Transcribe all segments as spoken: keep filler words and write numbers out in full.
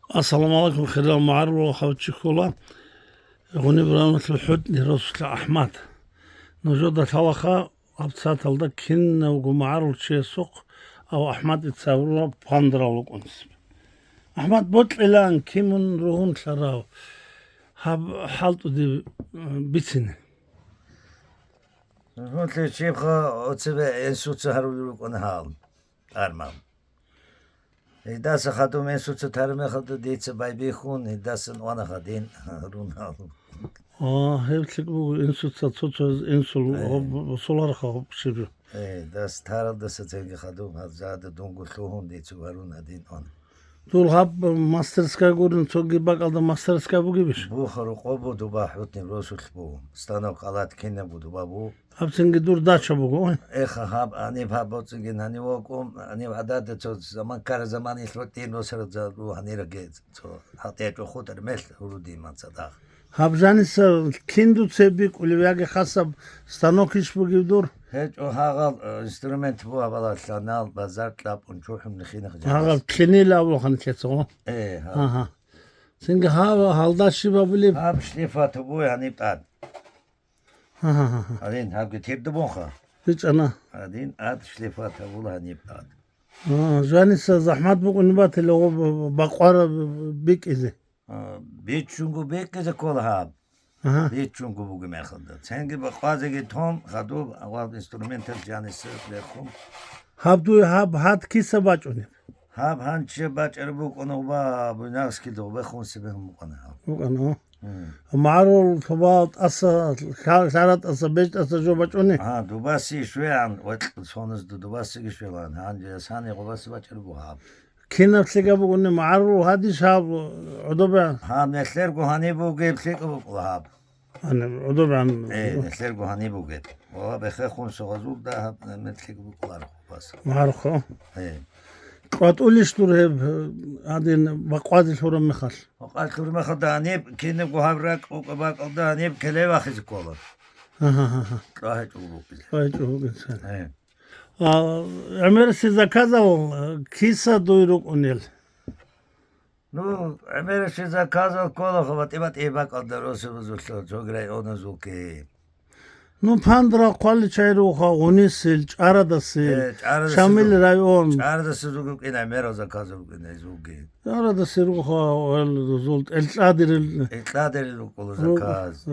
Ассаламу гӀалайкум, хириял магӀарулал хавчи ккола. Гъуниб районалъул ХӀутӀни росулъа АхӀмад. Нужеда лъалаха гьаб сагӀаталда кинавго магӀарул чиясухъ, ав АхӀмадица гьавураб пандрал вукӀунцеб. АхӀмад, бокьилан, кин мун ругьунлъарав гьаб хӀалтӀуде, э, бицине? Ругьунлъи чибха оцебе инсуца гьарулел рукӀун гьал, арман. Гьедаса хадуб инсуца тармехалда дица байбихьун, гьедасан ванаха дин рунал. А, гьеб лъикӀ буго, инсуца цо-цо инсул Э. гьоб-, босуларха гьоб щиб. Э, дас таралдаса церги хадуб гьазада дунго лъугьун дица варун гьадин он. Дур гьаб мастерскай гурин, цоги бакӀалда мастерскай бугебищ? Буха рукъо бу дуба ХӀутӀниб росулъ бу. Станок алат кинаб бу дуба бу. Гьаб цинги дур дача буго, ой? Эха, гьаб, гьаниб гьаб боцӀиги гьанив вокӀун, гьанив гӀадада цо заман ккара заман ил ротӀин росарал за-, ру гьанираги цо гьатӀечӀо хутӀар мел гьурудиман цадахъ. Гьаб жаниса кин дуце бикӀулев, яги хасаб станок иш бугев дур? ГьечӀо гьагъал, э, инструмент бу гьабала лъанал, базар кьабун чухӀун нихинах жанис. Гьагъал клинил авлахъан кецо? Э, гьаб. Агьа. Цинги гьав-, гьалда щиб абулеб? Гьаб шлифа тубуй гьаниб тӀад. Гьа-гьа-гьа. Гьадин, гьабги тирда бунха. БичӀана. Гьадин, ад шлифа тавула гьаниб ад. А, жаниса захӀмат букӀунеб батила, гъо, б-, б-, бакъвара б-, б-, бикӀизе. А, биччунго бикӀизе ккола гьаб. Агьа. Биччунго буго мехалда. Цинги бакъвазеги тун, хадуб, авал инструментал жаниса бехун. Гьаб дуе гьаб гьад киса бачӀунеб? Гьаб гьанчи бачӀараб букӀана гъуба Буйнакскида, гъубехун сибехун букӀана гьаб. БукӀана, о? Мгм. МагӀарул тоба тӀаса, лъа-, лъара тӀаса, беж тӀаса жо бачӀуни? А, дубаси швегӀан, ва соназда дубасиги швелан, гьанже сани гъубаси бачӀараб бугьаб. Кинаб лъига бугони, магӀарул гьадиш гьаб гӀодобе? Гьаб нелъерго гьаниб бугеб лъикӀаб букӀла гьаб. Ана, гӀодобе ан-, Э, нелъерго гьаниб бугеб. Ва бехехун согъазул дагьаб нелъерго букӀлар гъубас. МагӀарухъо? Э. КьватӀулищ дур гьеб, гьадин, бакъвазе лъураб мехалъ? Бакъвазе лъураб мехалда гьаниб, кинабго гьаб ракӀ букӀа бакӀалда гьаниб кӀалай вахизе ккола. Агьа-гьа-гьа. КьвагьичӀого букӀизе. КьвагьичӀого букӀизе. Э. А, гӀемерасе заказал, э, киса дуй рукӀунел? Ну, гӀемерасе заказал ккола, ха, батӀи-батӀи бакӀалда росабазулъа, цоги районазулги. Ну, пандра хъваличай руха, гъунисел, чӀарадасе, Э, чӀарадасе Шамил ру-, район. ЧӀарадасе зугу кӀина, мерал заказал кӀина, зуги. ЧӀарадасе руха, эл-, зул, элкьадирел. Элкьадирел рукӀула Ру-, заказ.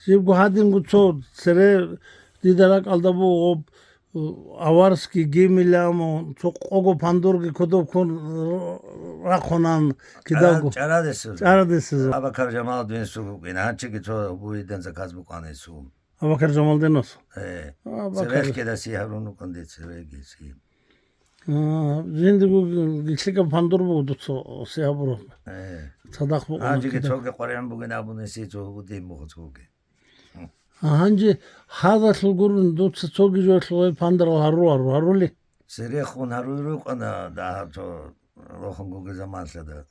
Жибго гьадинго цо цере дида ракӀалда буго, аварский гимиламо, цо къого пандурги кодоб ккун рахъунан кидаго. ЧӀара-, чӀарадесезул. ЧӀарадесезул. Абакар Жамалдин сугу кӀина, гьанчиги цо буйдан заказ букӀана исул. Абакар Жамалдинас? Э. Абакар. Цевехкеда си гьарун рукӀун де цевеги си. А, жиндиго гилъига пандур буго дуца, си гьабуро. Э. Цадахъ букӀана Гьанжиги кида. Цоги къваригӀун бугин абуни си цо гьудин буго цоги. А гьанже гьазалъул гурун дуца цоги жоялъул гъай пандарал гьару-, гьару-, гьарули? Церехун гьаруй рукӀана дагьаб цо рохунгоги заманлъада.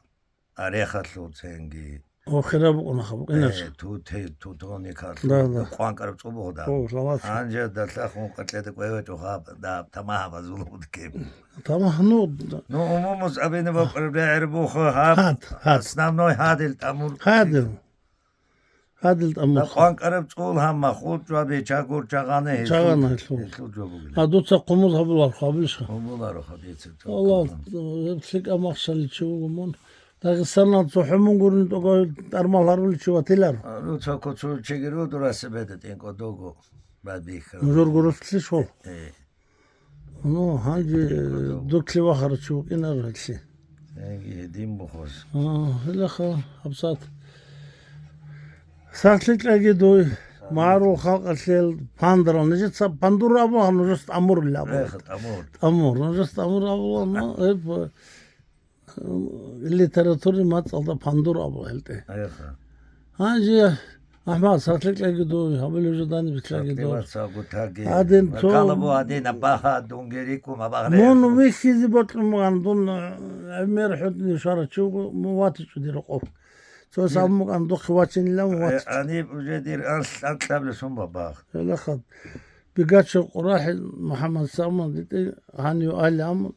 Арехалъул ценги. О, хираб букӀунаха, букӀинач. Э, ту-, те-, тутуникалъул. Да, да. Къванкъараб цӀубугъда. О, лалац. Гьанже далъахун къатлъеда кӀвевачӀо гьаб, да, тамагьабазул гьудкеб. Тамагь, ну, да. Ну, умумус абине бокьараб регӀер буха гьаб. Гьад, гьад. Основной гьадил тӀамур. Гьадил. Гьадил тӀамур. Да къванкъараб цӀул гьамма, хутӀ жваби, чагур, чагъана гьелъул. Чагъана гьелъул. Гьелъул жо бугила. А дуца хъумуз гьабуларха, гьабулищха? Хъумуларо хадица. Аллагь, гьеб лъикӀа махщаличи вуго мун. Дагъистанал цо хӀумун гурин тӀогой тӀармал гьаруличи ватилар. А, ну, цо куцул чигиру дурасебеда тӀинкӀо дого бадбихьа. Нужер гурослъи шол? Э. Ну, гьанже дуклъи вахарачи вукӀинар гьелъи. Гьеги гьедин бухъус. А, гьелаха, гьабсат. Сахлъикьаги дуй, магӀарул халкъалъел пандарал. Нижеца пандур абула, нужеца тӀамурил абула. Эха, тӀамур. ТӀамур, нужеца тӀамур абула, ну, гьеб, э, литературный мацӀалда пандур абула гьелтӀе. Эха. Гьанже, АхӀмад, сахлъикьаги дуй, гьабулеб жодани бицлаги дуй. Сахлъи вацалгутаги. Гьадин цо Макалабу гьадин абаха дунгерикум абагъре. Мун вихьизе бокьун буган дун, э, гӀемер хӀутӀни шарачи вуго, мун ватичӀо дир къо. Цо Дир- саб мукӀан духъе вачинилан Э, ватичӀо. Гьаниб уже дир анс-, анкьабли сун бабагъ. Гьелахъад. Бигачев Къурахи МухӀаммад Саман дитӀи гьанив али амун.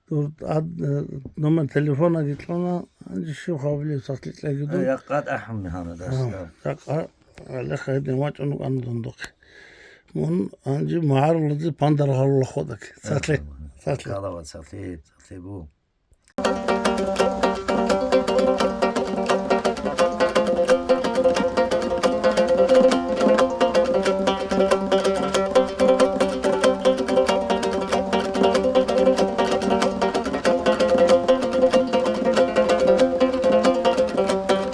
Дур ад-, э, номер телефонаги кьуна, гьанже щив хабалев сахлъи кьеги дун. Якъа тӀахӀун гьанадас, А, да. якъа, гьале хайдин вачӀун вукӀана дундухъе. Мун гьанже магӀарулазе пандар гьавула ходаги. Сахлъи, Яхъа, сахлъи. Калава сахлъи, сахлъи бу.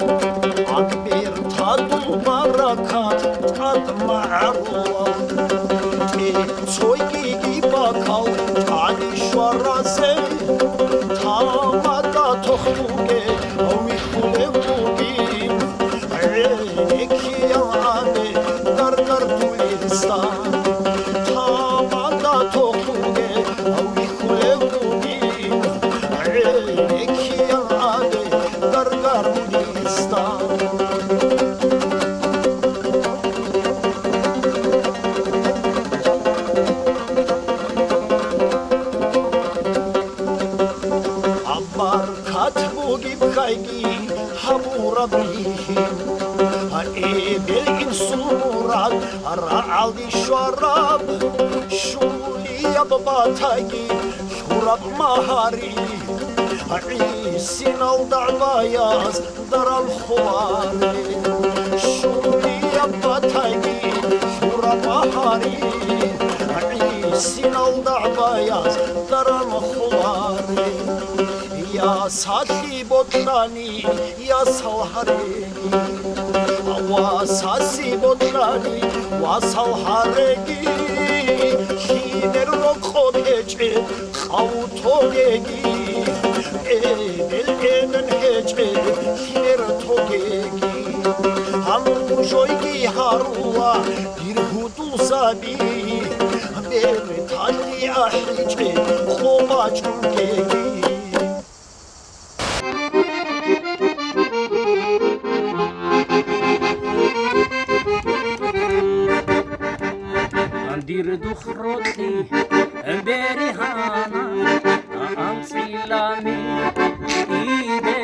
Гьанбир тадул баракат тӀад магӀарулал, тӀе цойгиги бакал тӀади щваразе, тамада тохтуге вихьулев бугин, гӀенеккиялде даргар дулиста. Тамада тохтуге вихьулев бугин, гӀенеккиялде даргар дулиста. Баркат бугеб хайги гьабураб рихьин, эбел-инсул мурад рагӀалде щвараб, щулияб батаги лъураб магьари, гӀисинал дагӀбаяз даран хуларе. Щулияб батаги лъураб магьари, гӀисинал дагӀбаяз даран хуларе. Я сахлъи бокьани, я салгьареги, ва саси бокьани, ва салгьареги, лъимер рокъоб гьечӀеб къав тогеги, эбел-эмен гьечӀеб лъимер тогеги. Гьанжойги гьарула дир гьудулзаби, берталъи ахӀичӀеб къо бачӀунгеги. Дир духъ рокьи беригьана анцӀила михьидего,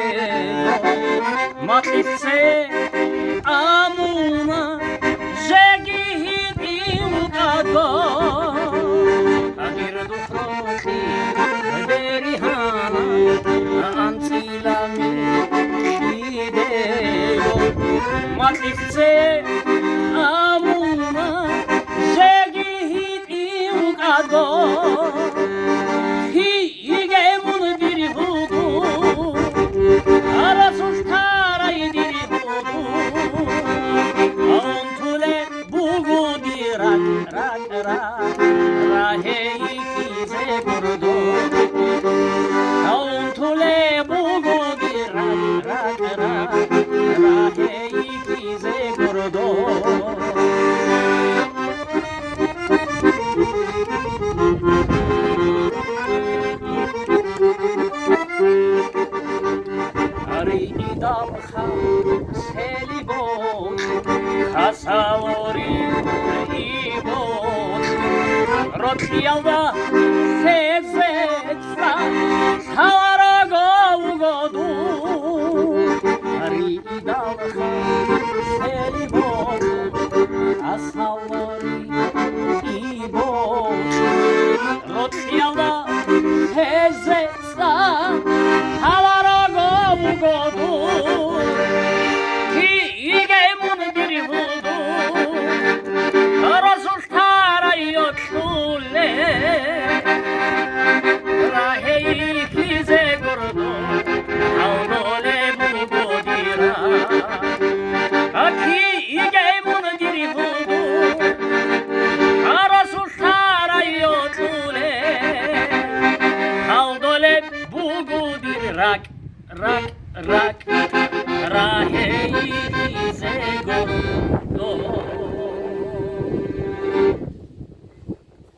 макьилъ цӀе амуна жеги гьитӀин вукӀаго. Дир духъ рокьи беригьана анцӀила михьидего, макьилъ цӀе амуна жеги гьитӀин вукӀаго. Гьиге мун дир гьудул, расулъ тарай дир гьудул, унтулеб буго дир ракӀ, ракӀ, ракӀ, рагье йихьизе гурдо. Унтулеб буго дир ракӀ, ракӀ, ракӀ, рагье йихьизе гурдо. Гьари идалха сели бокь, хасалори ибокь, рокьиялда сезецӀа лъаларого вуго дун. Гьари идалха сели бокь, хасалори ибокь, рокьиялда сезецӀа лъаларого вуго дун. Киге мун дир гьудул, расулъ тарай йокьулеб, рагье йихьизе гурдо, гьалдолеб буго дир ракӀ. Киге мун дир гьудул, расулъ тарай йокьулеб, гьалдолеб буго дир ракӀ, ракӀ, ракӀ, рагье йихьизе гурдо.